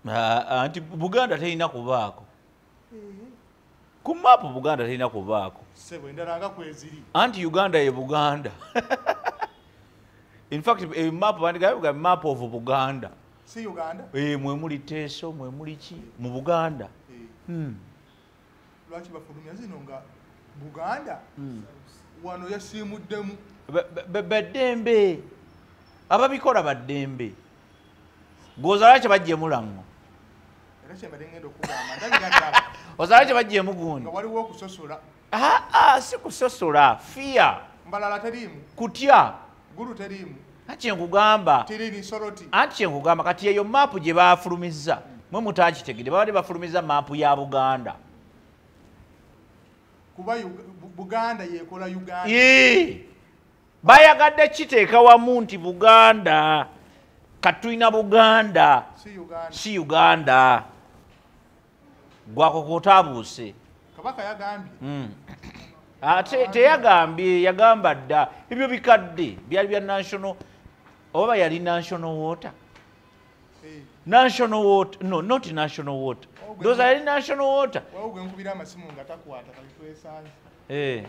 Anti Buganda terina kubaako. Ku maapu Buganda terina kubaako. Ssebo, endala nga kweziri. Anti Uganda ye Buganda. In fact, a map bandigayo map of Buganda. Si Uganda? Mwe muli Teso, mwe muli ki mu Buganda. Lwaki bafulumya zino nga Buganda? Wano yasiimuddemu. Baddembe. Ababikola baddembe. Gozala kye bajje mulango. Era kye mbadde ngenda okugamba, ndabira ddala. Ozala kye bajje mugundi. Nga waliwo okusosola. Si kusosola, fear. Mbalala teriimu. Kutya. Gulu teriimu. Anti nkugamba. Tirini soroti. Anti nkugamba kati eyo maapu gye baafulumizza. Mwe mutakitegedde, babadde bafulumizza maapu ya Buganda. Kuba Buganda yekola Uganda. Bayagadde kiteeka wamu nti Buganda. Katulina Buganda. Si Uganda. Si Uganda. Gwako kotabuuse. Kabaka yagambye. Ate teyagambye, yagamba dda. Ebyo bikadde byali bya national, oba yali national water. National water, no, not national water. Those are national water. Wawugwe nkubira amasimu nga takwata kali twesanze.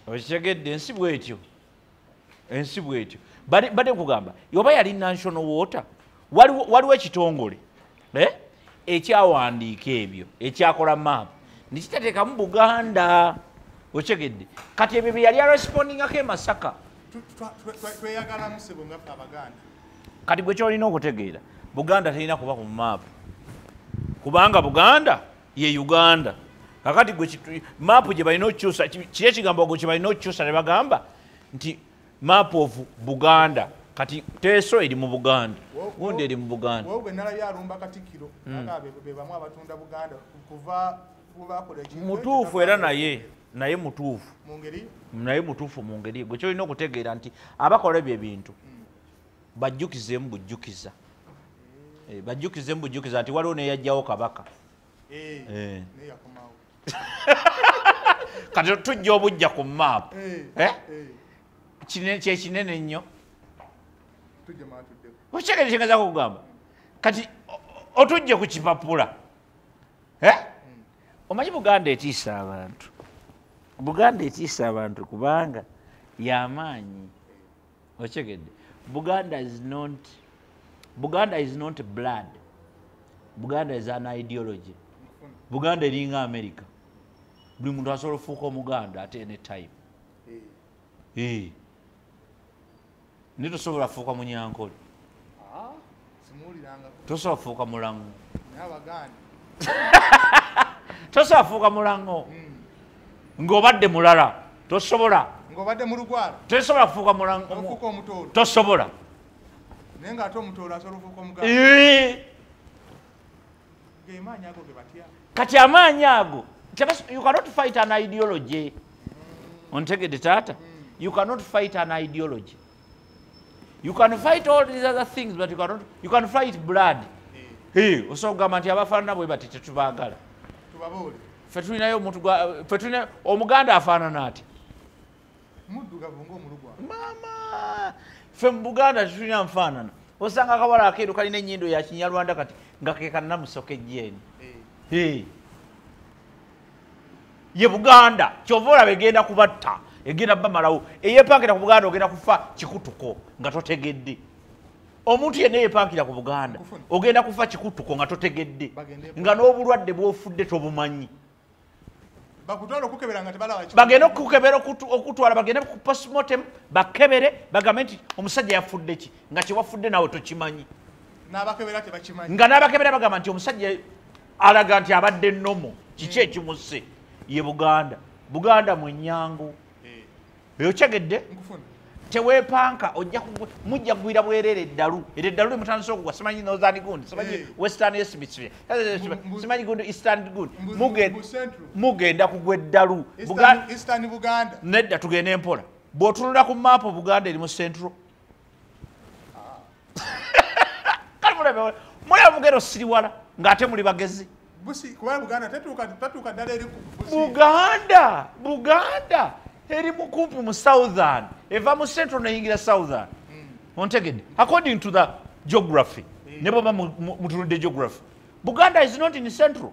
Okitegedde ensi bw'etyo. Ensi bw'etyo. Bade nkugamba, oba yali national water, waliwo ekitongole ekyawandiika ebyo, ekyakola map. Nikitateekamu Buganda. Okitegedde. Kati ebyo bye yali arespondingako e Masaka. Tweyagalamu ssebo nga ffe Abaganda. Kati gwe ky'olina okutegeera, Buganda terina kuba ku maapu. Kubanga Buganda ye Uganda. Kakati gwe maapu gye balina okukyusa, kiri ekigambo gwe kye balina okukyusa ne bagamba nti map of Buganda. Kati Teso eri mu Buganda, gundi eri mu Buganda. Wowe nalabye alumba Katikkiro, be bamu abatunda Buganda kuva bakola ekintu. Mutuufu era naye mutuufu. Mu ngeri? Naye mutuufu mu ngeri. Gwe ky'olina okutegeera nti abakola ebyo ebintu bajjukizeemu bujjukiza. Bajjukizeemu bujjukiza nti waliwo n'eyajjawo kabaka. Naye yakomawo. Kati tujja obujja ku maapu. Kye kinene nnyo. Okitegedde kye ngezaako okugamba? Kati otujje ku kipapula. Omanyi Buganda etiisa abantu. Buganda etiisa abantu kubanga y'amaanyi. Okitegedde? Buganda is not blood. Buganda is an ideology. Buganda eringa America. Buli muntu asobola okufuuka Omuganda at any time. Naye tosobola kufuuka Munyankole. Tosobola kufuuka Mulango. Tosobola kufuuka Mulango. Ng'obadde mulala. Tosobola. Ng'obadde mu Lugwala. Tosobola kufuuka Mulango. Ofuuka Omutoolo. Tosobola. Naye ng'ate Omutoolo asobola okufuuka Omuganda. Ge maanyi ago ge batya. Kati amaanyi ago, you cannot fight an ideology. Ontegedde taata? You cannot fight an ideology. You can fight all these other things, but you cannot. You can fight blood. Osobola okugamba nti abafaanana bwe bati tetubaagala. Tubaboole. Ffe tulinayo omuntu ffe tulinayo Omuganda afaanana ati. Muddugavu ng'omulugwa. Maama, ffe mu Buganda tetulina nfaanana. Osanga akawala akeeru kalina ennyindo ya Kinyarwanda kati nga ke kannamusoka ejjeeni. Ye Buganda, ky'ova olaba egenda kubatta. Egenda bamalawo. Eyeepankira ku Buganda ogenda kufa kikutuko nga totegedde. Omuntu yenna eyeepankira ku Buganda ogenda kufa kikutuko nga totegedde. Nga n'obulwadde bw'ofudde tobumanyi. Bakutwala okukebera nga tebalaba ki. Bagenda okukebera okutwala bagende ku postmortem bakebere bagambe nti omusajja yafudde ki nga kye wafudde naawe tokimanyi. N'abakebera tebakimanyi. Nga n'abakebera bagamba nti omusajja alaga nti abadde nnomo kiki ekimusse ye Buganda. Buganda mwenyangu. Okitegedde? Teweepanka ojja mujja kugwira bwerere eddalu. Era eddalu lye mutandise okugwa simanyi Northern gundi, simanyi Western Hemisphere, simanyi gundi Eastern gundi. Mugenda kugwa eddalu. Eastern Buganda. Nedda tugende mpola. Bw'otunula ku maapu Buganda eri mu Central. Kale mulaba mugenda osiriwala ng'ate muli bagezi. Kuba Buganda tetuuka ddala eri ku Busi. Buganda eri mukumpi mu Southern, eva mu Central neyingira Southern. Ontegedde? According to the geography. Ne bw'oba mutunudde geography, Buganda is not in central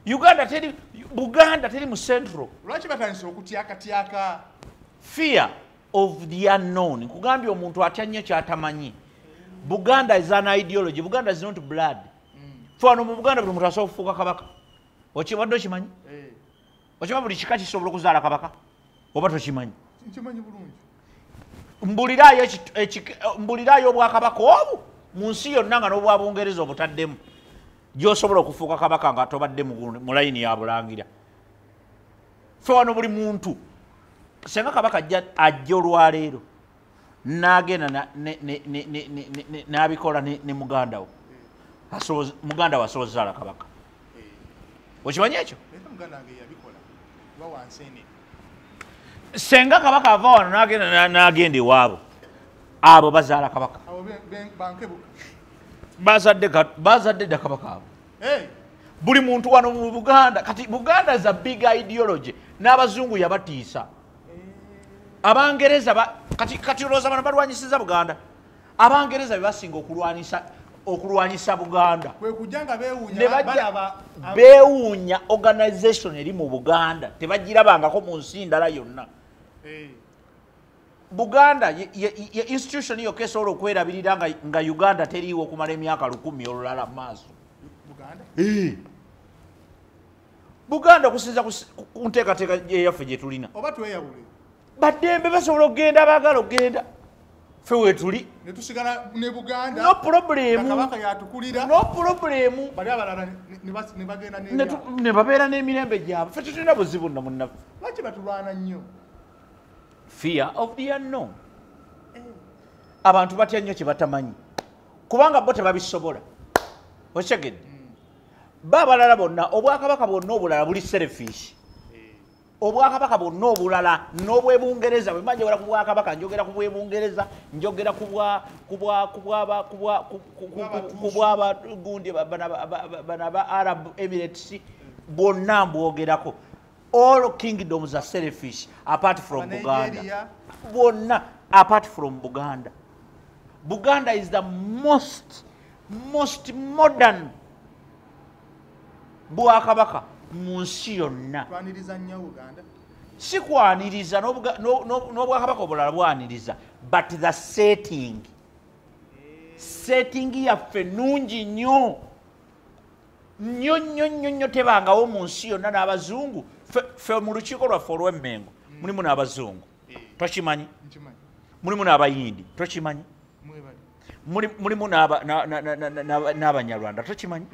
Uganda. Teri Buganda, teri mu central. Lwaki batandise okutyakatyaka? Fear of the unknown. Nkugambye, omuntu atya nnyo kyatamanyi. Buganda is an ideology. Buganda is not blood. Fe wano mu Buganda buli muntu asobola okufuuka kabaka. Okibadde okimanyi? Okimanyi buli kika kisobola okuzaala kabaka, oba tokimanyi? Nkimanyi bulungi. Mbulirayo obwakabaka obu mu nsi yonna nga n'obwa Bungereza obutaddemu, gy'osobola okufuuka kabaka nga tobadde mu layini ya bulangira. Fe wano buli muntu, senga kabaka ajja olwaleero n'agenda n'abikola ne muganda we, muganda we asobola zaala kabaka. Okimanyi ekyo? Era muganda wange yabikola kuba wansenene. Senga kabaka ava wano n'agenda n'agenda ewaabwe, abo bazaala kabaka. Abo bankebuka. Bazadde dda kabaka abo. Buli muntu wano mu Buganda. Kati Buganda is a big ideology, n'abazungu yabatiisa. Abangereza kati olowooza bano balwanyisiza Buganda? Abangereza be basinga okulwanyisa Buganda. Kwe kujja nga beewuunya. Ne bajja balaba beewuunya organization eri mu Buganda, tebagirabangako mu nsi ndala yonna. Buganda ye institution yokka esobola okwerabirira nga Uganda teriiwo okumala emyaka 1000 olulala mu maaso. Buganda? Buganda, okusinza ku nteekateeka eyaffe gye tulina. Oba tweyawule. Baddembe, basobola okugenda abaagala okugenda, ffe weetuli. Ne tusigala ne Buganda. No problem. Nga kabaka yatukulira. No problem. Bali abalala ne bagenda n'ebyabwe. Ne babeera n'emirembe gyabwe. Ffe tetulina buzibu nno munnaffe. Lwaki batulwana nnyo? Fear of the unknown. Abantu batya nnyo kye batamanyi, kubanga bo tebabisobola. Okitegedde? Ba abalala bonna, obwakabaka bwonna obulala buli selfish. Obwakabaka bwonna obulala n'obwebungereza, bwe mba njogera ku bwakabaka, njogera ku bwebungereza, njogera ku bwa ku bwa ku bwa ba ku bwa ku ku ku ku bwa ba gundi bana ba Arab Emirates, bwonna mbwogerako. All kingdoms are selfish apart from Buganda. Nigeria. Bwonna apart from Buganda. Buganda is the most modern bwakabaka mu nsi yonna. Twaniriza nnyo Buganda. Si kwaniriza, n'obwakabaka obulala bwaniriza, but the setting yaffe nnungi nnyo nnyo nnyo nnyo nnyo, tebangawo mu nsi yonna. N'abazungu, ffe mu lukiiko lwaffe olw'Emmengo mulimu n'abazungu. Tokimanyi? Nkimanyi. Mulimu n'Abayindi. Tokimanyi? Mwebali. Mulimu n'Abanyarwanda. Tokimanyi?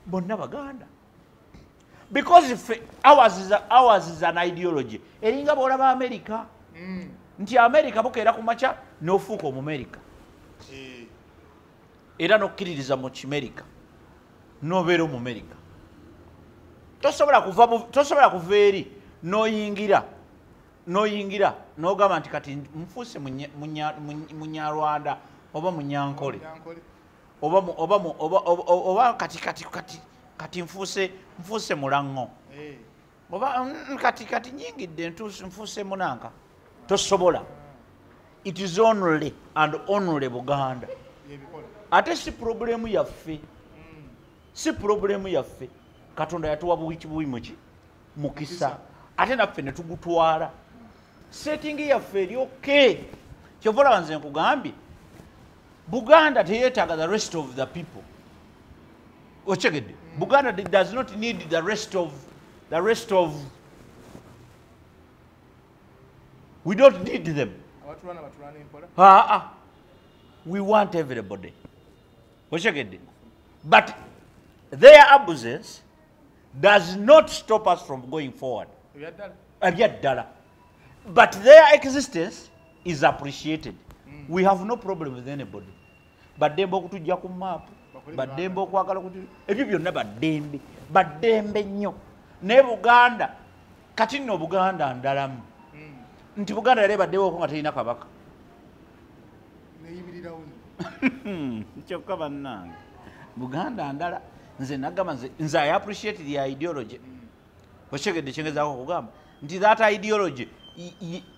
Bonna Baganda, because ffe ours is an ideology. Eringa bw'olaba America, nti America bukeera ku makya n'ofuuka Omumerika, era n'okkiririza mu Kimerika n'obeera Omumerika. Tosobola kuva eri n'oyingira n'ogamba nti kati nfuuse Munyarwanda oba Munyankole. Munyankole. Oba mu, oba mu, oba, oba, oba kati, kati, kati, kati nfuuse Mulaŋŋo. Oba, kati nyingidde nfuuse Munanka. Tosobola. It is only and only Buganda. Yebikola. Ate si problemu yaffe. Si problemu yaffe. Katonda yatuwa buwi buwi muki? Mukisa. Mukisa. Ate naffe ne tugutwala. Setting yaffe eri okay. Kyova olaba nze nkugambye, Buganda teyeetaaga the rest of the people. Okitegedde? Buganda does not need the rest of, we don't need them. Abatulwana batulwana empola. Ah. We want everybody. Okitegedde? But their absence does not stop us from going forward. Ebyaddala. Ebyaddala. But their existence is appreciated. We have no problem with anybody. Baddembe okutujja ku maapu, Bakole baddembe okwagala okutu, ebyo byonna baddembe, baddembe nnyo. Naye Buganda, kati nno Buganda ndalamu. Nti Buganda yali ebaddewo nga terina kabaka. Neyimirirawo nno. Kyokka bannange, Buganda ndala, nze nagamba nze I appreciate the ideology. Okitegedde kyengezaako okugamba? Nti that ideology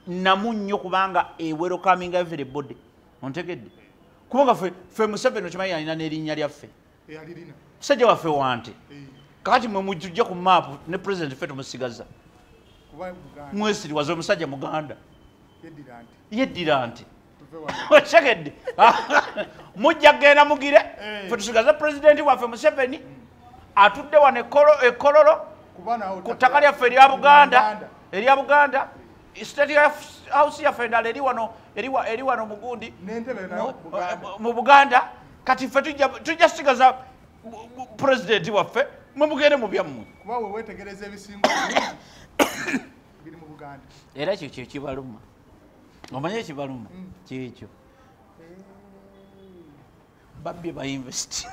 namu nnyo kubanga e welcoming everybody. Ontegedde? Kubanga ffe Museveni okimanyi alina n'erinnya lyaffe. Musajja waffe wante. Kakati mwe mujje ku maapu ne pulezidenti ffe tumusigaza. Mwesiriwaza omusajja Muganda. Yeddira nti. Okitegedde. Mujja kugenda mugire ffe tusigaze pulezidenti waffe Museveni atudde wano e Kololo ku ttaka lyaffe erya Buganda, erya Buganda. State House yaffe endala eri wano, eri wano mugundi mu Buganda. Kati ffe tujja sigaza pulezidenti waffe, mwe mugende mu byammwe. Kuba we wetegereza ebisinga biri mu Buganda. Era ekyo kyekibaluma, omanye ekibaluma kyekyo babbye ba investing.